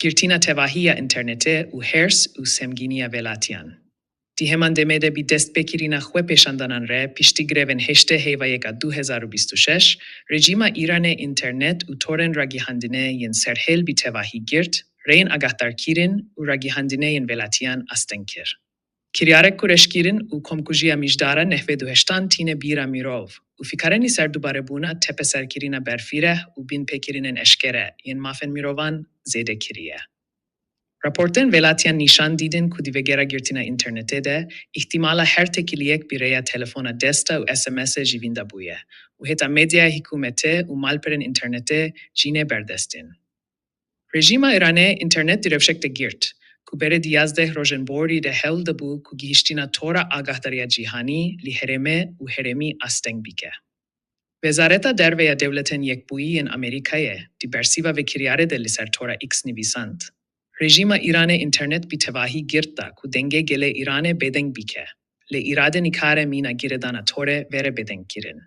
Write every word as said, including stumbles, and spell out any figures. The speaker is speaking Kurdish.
Girtina tevahî ya înternetê û hêrs û semgîniya welatiyan. Di heman demê de bi destpêkirina xwepêşandanan re piştî grevên heştê heyva yeka du hezar û bîst û şeş, rejîma Îranê înternet û torên ragihandinê yên serhêl bi tevahî girt, rêyên agahdarkirin û ragihandinê yên welatiyan asteng kir. Kiryarek ku reşkirin û komkujiya mijdara nehvê du heyştan tîne bîra mirov û fikarên li ser dubarebûna tepeserkirina berfireh û binpêkirinên eşkere yên mafên mirovan zêde kiriye. Raportên welatiyan nîşan didin ku di vegera girtina înternetê de îhtîmala her tekiliyek bi rêya telefona desta û S M S e jî winda bûye û heta medyaya hikûmetê û malperên înternetê jî nê berdest in. Rejîma Îranê înternet di rewşek de girt ku berê di yazdeh rojên borî de hewl dibû ku gihiştina tora agahdariya cîhanî li herêmê û herêmî asteng bike. Wezareta Derve ya Dewletên Yekbûyî yên Amerîkayê di bersîva vê kiryarê de li ser tora X nivîsand, rejîma Îranê înternet bi tevahî girt da ku dengê gelê Îranê bêdeng bike, lê îrade nikare mîna girêdana torê vere bêdengkirin.